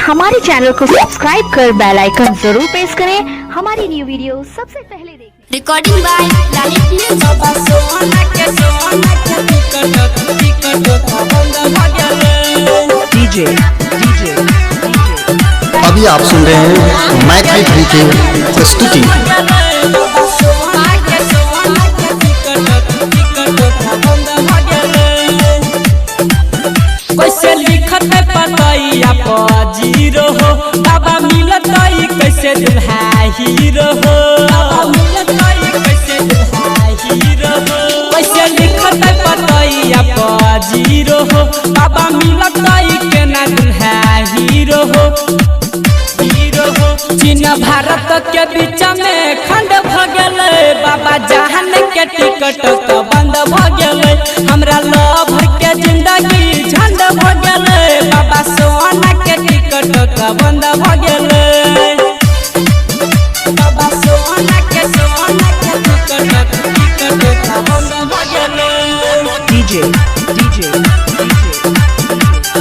हमारे चैनल को सब्सक्राइब कर बेल आइकन जरूर प्रेस करें। हमारी न्यू वीडियो सबसे पहले देखने। Recording by Lalit Music. बाबा सोना के टिकट टिकट बंद भ गेलै। DJ, DJ, DJ. अभी आप सुन रहे हैं मैथिली धुन के प्रस्तुति। बाबा सोना के टिकट टिकट बंद भ गेलै। कैसे लिखत है पतैया पर जीरो हो, बाबा मिलत कैसे दुल्हा हीरो हो, बाबा मिलत कैसे दुल्हा हीरो हो। कैसे लिखत है पतैया पर जीरो हो, बाबा मिलत केना दुल्हा हीरो हो, हीरो हो। चीन भारत के बीच में खंड भ गेलै, बाबा जहान के टिकट के बंद भ गेलै। हमरा लव के जिंदगी झंड भ गेलै, बाबा सोना के टिकट के बंद भ गेलै। बाबा सोना के टिकट टिकट के बंद भ गेलै। DJ, DJ, DJ.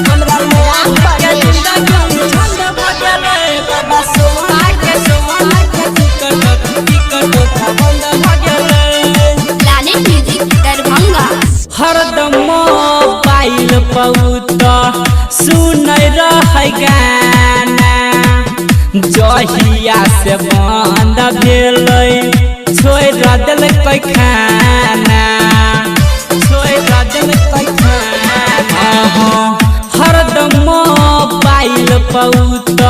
हमरा लव के जिंदगी झंड भ गेलै, बाबा सोना के टिकट टिकट के बंद भ गेलै। Lalit Music Darbhanga. हरदम मोबाइल पौत सुनै रहै गाना, जहिया से बंद भेलै छोड़ि देलकै खाना, छोड़ि देलकै खाना। हरदम मोबाइल पौत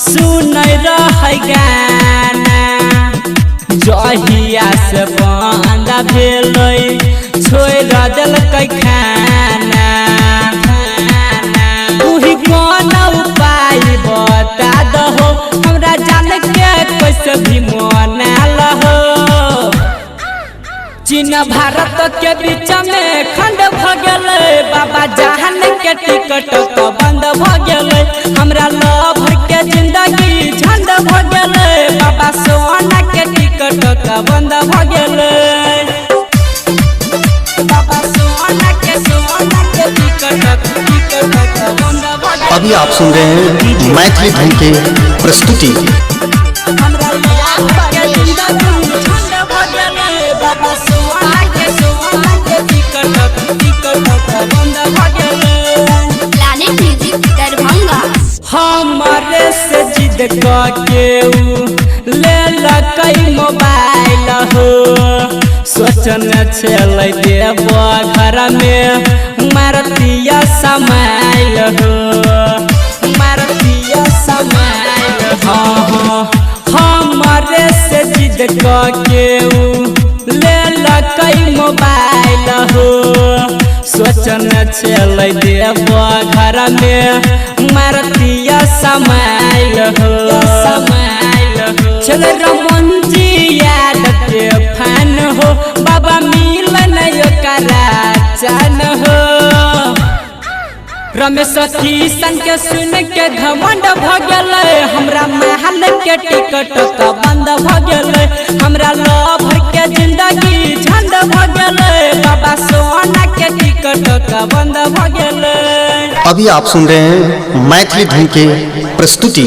सुनै रहै गाना, जहिया से बंद भेलै छोड़ि देलकै खाना। उही कोन उपाय बता दहो, हमरा जान के कैसे भी मना लहो। चीन भारत के बीच में खंड भ गेलै, बाबा जहान के टिकट के बंद भ गेलै। हमरा लव के जिंदगी झंड भ गेलै, बाबा सोना के टिकट के बंद भ गेलै। बाबा सोना के टिकट टिकट के बंद भ गेलै। अभी आप सुन रहे हैं मैथिली धुन के प्रस्तुति। हमरा लव के जिंदगी झंड भ गेलै, बाबा सोना के टिकट टिकट के बंद भ गेलै। Lalit Music Darbhanga. हमारे से जिद के लेलकै मोबाइल हो, सोचन छलै देव घर में मारतिया समाइल हो, मारतिया समाइल हो। हमारे से जिद के लेलकै मोबाइल हो, सोचन छलै देव घर में मारतिया समाइल हो, समाइल हो। छल रमन जी याद के फैन हो, बाबा मिलन ओकरा चान हो। रमेश किशन के सुन के घमंड भ गेलै, हमरा महल के टिकट के बंद भ गेलै। हमरा लव के जिंदगी झंड भ गेलै, बाबा सोना के टिकट के बंद भ गेलै। अभी आप सुन रहे हैं मैथिली धुन के प्रस्तुति।